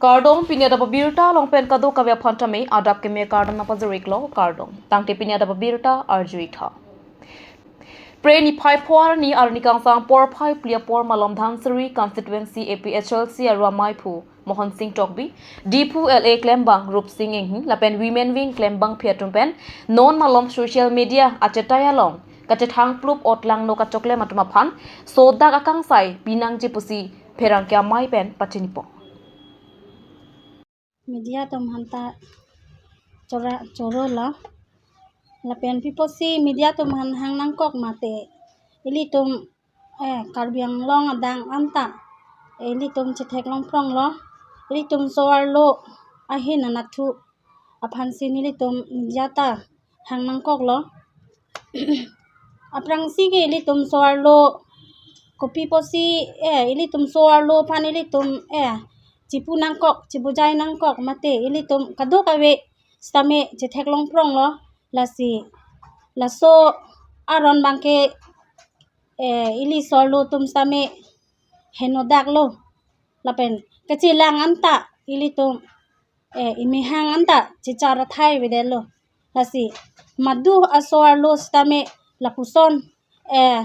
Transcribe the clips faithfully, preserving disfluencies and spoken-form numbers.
Kardom, pini adap abirta along pen kadokave aphan tame adap keme kardom nangpajir-iklo, kardom. Tangte pini adap abirta arju-ik tha. Phre niphai pho arni arni kangsam porphai phli apor malom Dhansiri constituency A P H L C aru amaiphu Mohan Singh Tokbi, Diphu L A klembang Rup Singh Enghi lapen Women Wing klembangpi atum pen non malom social media achetai along kachethang plup ot langno kachoklem atum aphan sodak akangsai pinangji pusi pherangke amei pen pachinipo. Media atum aphanta chora choro lo. Lapen pi pusi media atum aphan hang nangkok mate, ilitum, eh, Karbi Anglong adang anta, eh, ilitum chetheklong pronglo. Ilitum so-arlo ahin anatthu aphansi nelitum media ta hang nangkoklo. Aphrangsi ke ilitum so-arlo kopi pusi, eh, ilitum so-arlo aphan ilitum, eh, chipu nangkok, chibujai nangkok mate ilitum kadokave sitame chetheklong pronglo. Lasi laso aron abangke, eh, ili so-arlo atum sitame henodaklo. Lapen kachelang anta ilitum, eh, imehang anta chechar athai avedetlo. Lasi madu aso-arlo sitame lapuson, eh,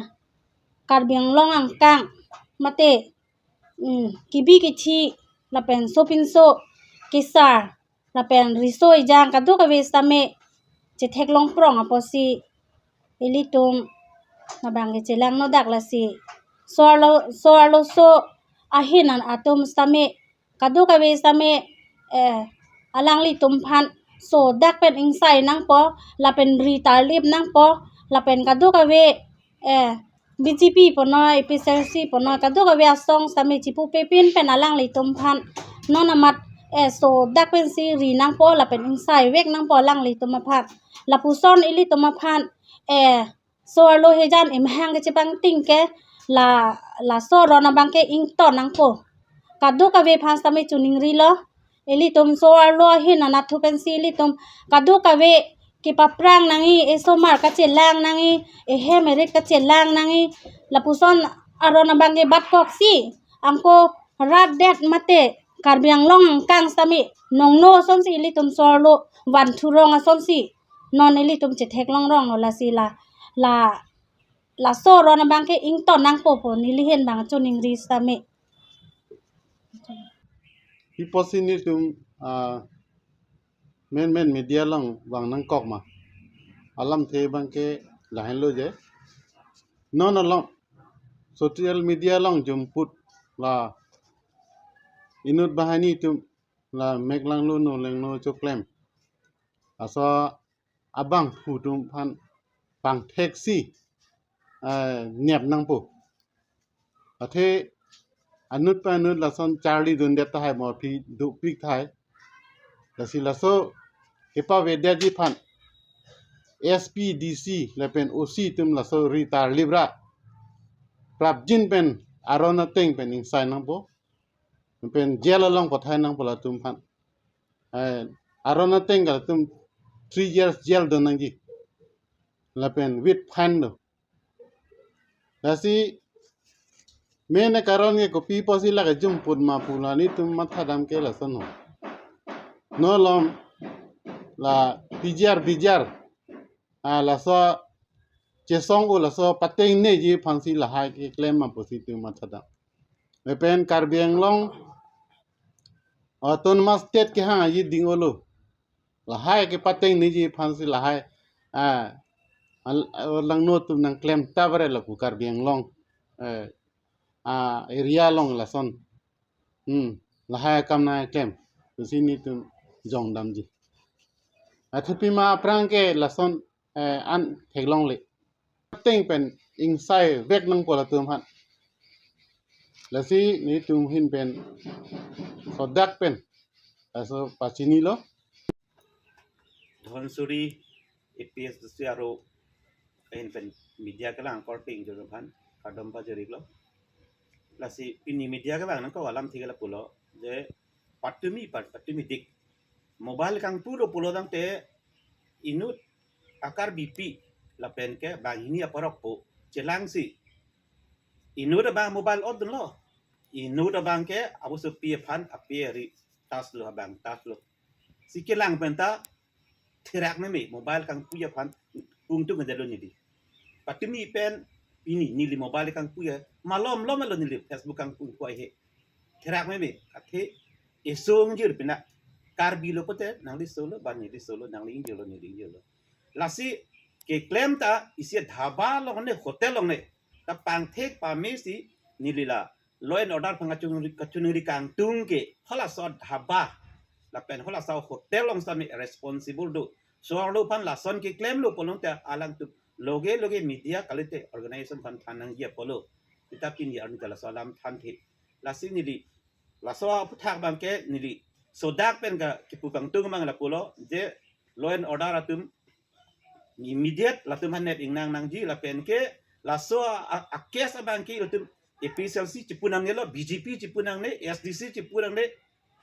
Karbi Anglong angkang mate, mm, kebi kethe lapen sopinso kesar lapen riso ejang kadokave sitame chetheklong prong apotsi ilitum labang kechelangnodak. Lasi so-arlo, so-arloso ahin an atum sitame kadokave sitame, eh, alanglitum aphan sodak pen ingsai nangpo lapen ri tarlip nangpo lapen kadokave, eh, B J P punoi, A P H L C punoi, kadokave asong sitame chipu pepin pen alanglitum aphan non amat, eh, sodak pensi ri nangpo lapen ingsai vek nangpo alanglitum aphan. Lapuson ilitum aphan, eh, so-arlo hejan imehang kachepangting ke la, laso aron abangke ington nangpo. Kadokave aphan sitame choningrilo. Ilitum so-arlo ahin anatthu pensi ilitum kadokave kepaprang nangji, esomar kachelang nangji, ehem erit kachelang nangji. Lapuson aron abangke batkoksi angko rat det mate Karbi Anglong angkang sitame nongno asonsi ilitum so-arlo vanthurong asonsi non ilitum chetheklong ronglo. Lasi la, la, laso aron abangke ington nangpo pu neli ahin abang choningri sitame. Pi pusi nelitum, ah, menmen media along vang nangkok ma? Alamthe abangke lahenlo je. Non along social media along jumput la inut banghini atum la meklanglo nolengno choklem. Laso abangphu atum aphan pangtheksi, eh, nep nangpo. Athe anut pa anut lason charlidundet tahai mo aphi dopik tahai. Lasi laso kepavedetji aphan S P, D C lapen O C atum laso ri tarlip ra prapjin pen aron ateng pen ingsai nangpo. Pen jail along pathai nangpo latum aphan. Eh, aron ateng ke latum three years jail do nangji. Lapen with fine do. Lasi main karon ke kopi pusi lake jumput ma pu la nelitum mathadam ke lason ho. Non along la P G R, B G R, ah, laso chesong-o laso patengneji aphansi lahai keklem ma pusi nelitum mathadam. Lapen Karbi Anglong Autonomous State kehang aji ding-olo. Lahai kepatengneji aphansi lahai, ah, al-, langno atum nangklem ta bare lapu Karbi Anglong, eh, ah, area along lason. Hmm, lahai akam nangklem. Pusi nelitum jongdamji. Athe pima aphrang ke lason, eh, an theklongle. Ateng pen ingsai vek nangpo latum aphan. Lasi nelitum ahin pen sodak pen laso pachinilo. Dhansiri A P H L C aru ahin pen media kelang korte ingjir aphan kardom pajir-iklo. Lasi pini media kevang nangkok alamthe ke lapulo je patumi pat-, patumi dik. Mobile kangpu do pulo tangte inut a-Karbipi lapen ke banghini aparokpo chelangsi inut abang mobile otdunlo. Inut abangke abusupi aphan api ari Taslo, abang taslo. Si kelang pen ta therak meme mobile kangpui aphan pungtung kedalo neli. Patumi pen pini neli mobile kangpui, malom lom lo neli Facebook kangpui pui he. Therak meme athe esong jir pina Karbi lo pote nangli solo, ban neli solo, nangli ingjir lo, neli ingjir lo. Lasi keklem ta isi dhaba longle, hotel longle, ta pangthek pame si neli la law and order aphan kachuningri, kachuningri kangtung ke halaso dhaba lapen halaso hotel along sami responsible do. So-arlo aphan lason keklemlo pulote alangtum loge loge media kalite organization aphan than nangji apotlo. Kita pini arni ta laso alam thanthe. Lasi neli laso aphuthak abang ke neli sodak pen ka kipu kangtung abang lapulo, je law and order atum immediate latum aphan nep ingnang nangji, lapen ke laso a, a case abang ke latum A P H L C chipu nangnelo, B J P chipu nangne, A S D C chipu nangne,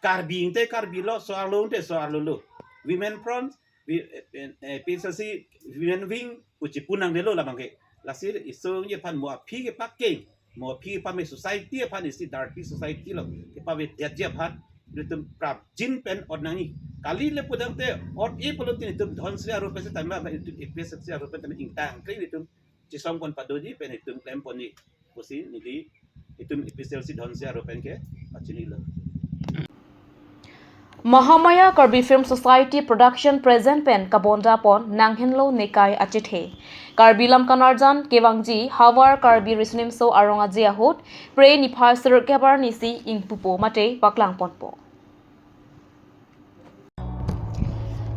Karbi ingte Karbi lo, so-arlo ingte so-arlo lo. Women front, wi-, eh, eh, A P H L C women wing pu chipu nangnelo labang ke. Lasi esong jir aphan mo aphi kepakeng, mo aphi pame society aphan isi dirty society lo kepavedetji aphan nelitum prapjin pen ot nangji. Kali le pudamte ot-e pulote nelitum Dhansiri aro pen setame, nelitum A P H L C aro pen tame ingtang kre nelitum chisong pon padoji pen nelitum klem ponji pusi neli nelitum A P H L C Dhansiri aro pen ke pachinilo. Mahamaya Karbi Film Society production present pen kabonda pon Nanghenlo Nekai Achethe. Karbi Lamkan Arjan kevangji havar Karbi Riso-Nimso arong aje ahut Phre niphai sirkep arni si ingpupo mate paklang ponpo.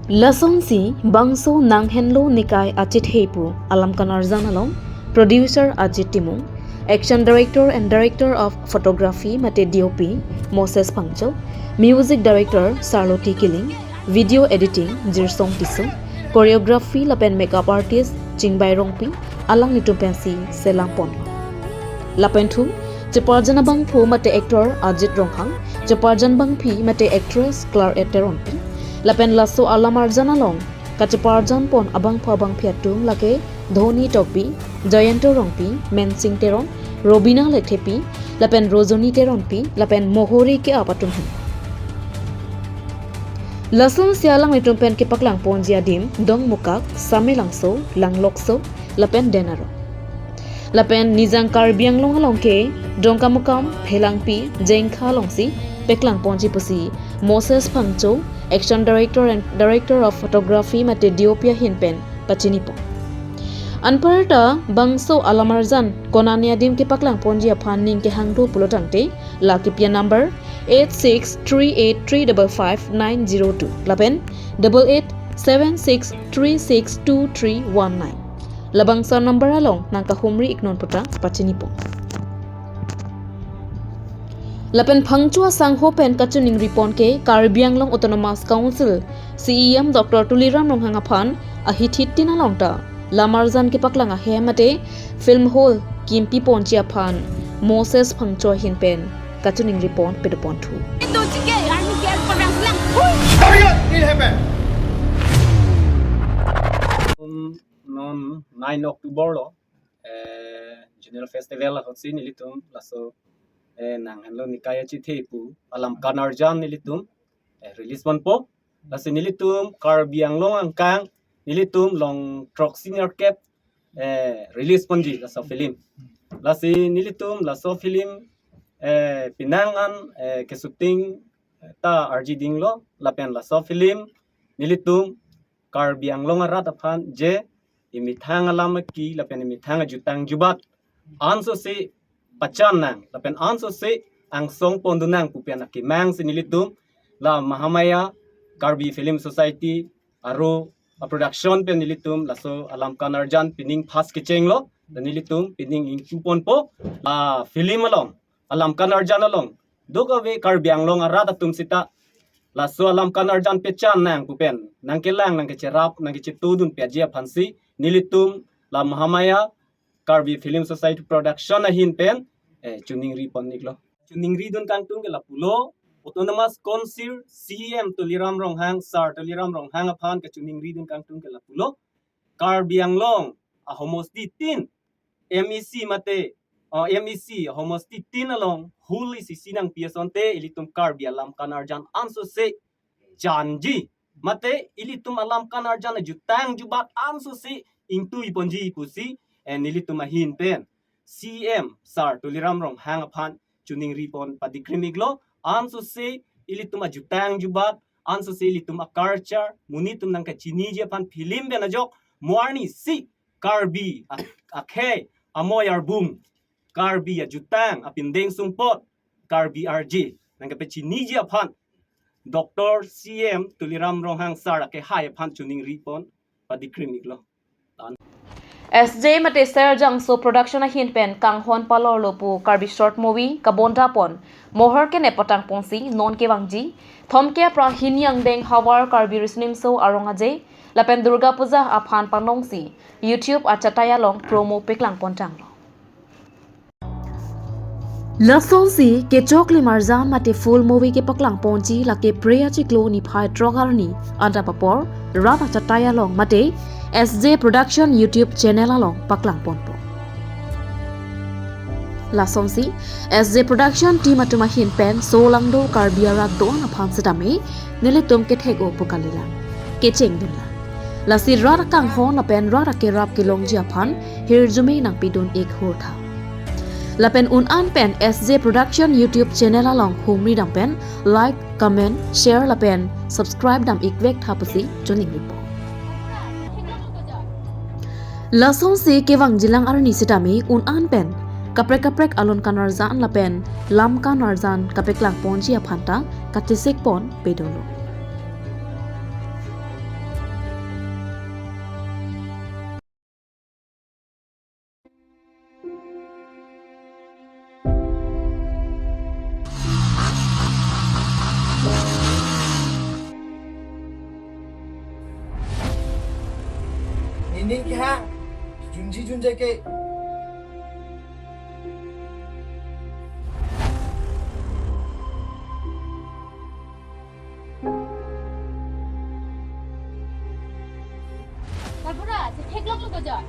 Lasonsi bangso Nanghenlo Nekai Achethe pu alamkan arjan along producer Ajit Timung, action director and director of photography mate D O P Moses Phangcho, music director Sarloti Killing, video editing Jirsong Tisso, choreography lapen makeup artist Chingbai Rongpi, alanglitum pensi selam pon. Lapen thum, cheparjan abangphu mate actor Ajit Ronghang, cheparjan abangphi mate actress Claret Teronpi, lapen laso alam arjan along kacheparjan pon abangphu abangphi atum lake Dhoni Tokbi, Jayanto Rongpi, Mensing Teron, Robina Lekthepi, lapen Rojoni Teronpi, lapen Mohori ke-ap atum hem. Lasonsi alanglitum pen kepaklang ponji adim Dongmukak, Samelangso, Langlokso, lapen Denaro. Lapen Nijang Karbi Anglong along ke Dongkamukam, Phelangpi, Jengkha alongsi paklang ponji pusi Moses Phangcho, action director and director of photography mate D O P ahin pen pachini pon. Anparta bangso alam arjan konane adim kepaklang ponji aphan ning kehang do pulo tangte, la kepi-an number eight six three eight three double five nine zero two lapen double eight seven six three six two three one nine. Labangso number along nangkahumri iknon puta pachini pon. Lapen Phangcho asangho pen kachiningri pon ke Karbi Anglong Autonomous Council C E M Doctor Tuliram Ronghang aphan ahithit tin along ta lam arjan kepaklang ahem mate film hall kimpi ponji aphan Moses Phangcho ahin pen kachiningri pon pado ponthu. Itu jike army care program lang. Hui! Target will happen. Um, non nine October lo, eh, General Festival ahutsi nelitum laso, eh, Nanghenlo Nekai Achethe pu alamkan arjan nelitum, eh, release ponpo. Lasi nelitum Karbi Anglong angkang nelitum long throksi nerkep, eh, release ponji laso film. Lasi nelitum laso film, eh, penang an, eh, ke-shooting ta arji dinglo lapen laso film nelitum Karbi Anglong arat aphan je imethang alam aki lapen imethang ajutang jubat ansose pachan nang lapen ansose angsong pondun nang pu pen akemang si nelitum la Mahamaya Karbi Film Society aro a-production pen nelitum laso alamkan arjan pining phas kechenglo, dan nelitum pining ingpu ponpo, la film along, alamkan arjan along, duk ave Karbi Anglong arat atum sita laso alamkan arjan pachan nang pu pen nangkelang, nangkecherap, nangkechetudun pi aji aphansi nelitum la Mahamaya Karbi Film Society production ahin pen, eh, chiningri pon iklo. Chiningri dun kangtung ke lapulo, Autonomous Council C E M Tuliram Ronghang, Sir Tuliram Ronghang aphan kachiningri dun kangtung ke lapulo, Karbi Anglong ahomosti tin M E C mate o, M A C, homosti tin along, hul isi si nangpi asonte, ilitum Karbi alam kan arjan ansose chanji. Mate, ilitum alam kan arjan ajutang jubat ansose ingtui ponji pusi, eh, nelitum ahin pen C M Sir Tuliram Ronghang aphan choningri pon padikrim iklo, ansose ilitum ajutang jubat, ansose ilitum a-culture, monit atum nangkachiniji aphan film pen ajok, mo arnisi Karbi a-, akhei, amoi arbung, Karbi ajutang, apindeng sumpot, Karbi arje nangkepachiniji aphan Doctor C M Tuliram Ronghang Sir akehai aphan choningri pon padikrim iklo. S J mate Serjangso Production ahin pen kanghon palorlo pu Karbi short movie kabonda pon mohor kenep patang ponsi non kevangji thomkep ra hini angdeng havar Karbi Riso-Nimso Arong Aje lapen Durga Puja aphan panongsi YouTube achatai along promo paklang pontanglo. Lasonsi kechoklim arjan mate full movie kepaklang ponji lake Phre achiklo niphai throk arni adap apor rat achatai along mate S J Production YouTube channel along paklang ponpo. Lasonsi S J Production team atum ahin pen solangdo Karbi arat do-an aphan setame nelitum kethek-o pu kalilang, kecheng dunlang. Lasi rat akanghon lapen rat akerap kelongji aphan hirjume nangpidun ik hurtha. Lapen un-an pen S J Production YouTube channel along humri dam pen like, comment, share lapen subscribe dam ikvek tha pusi choningri pon. Lasonsi kevangjilang arni setame un-an pen kaprek kaprek alun kan arjan lapen lam kan arjan kapaklang ponji aphan ta kachesik pon pedolo. Nining ke ha, junji junje ke. Barbara, chetheklok lo ko ja.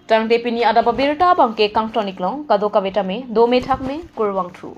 Tangte pini adap abirta abangke kangton iklong, kadokave tame dome thakme, kurvangthu.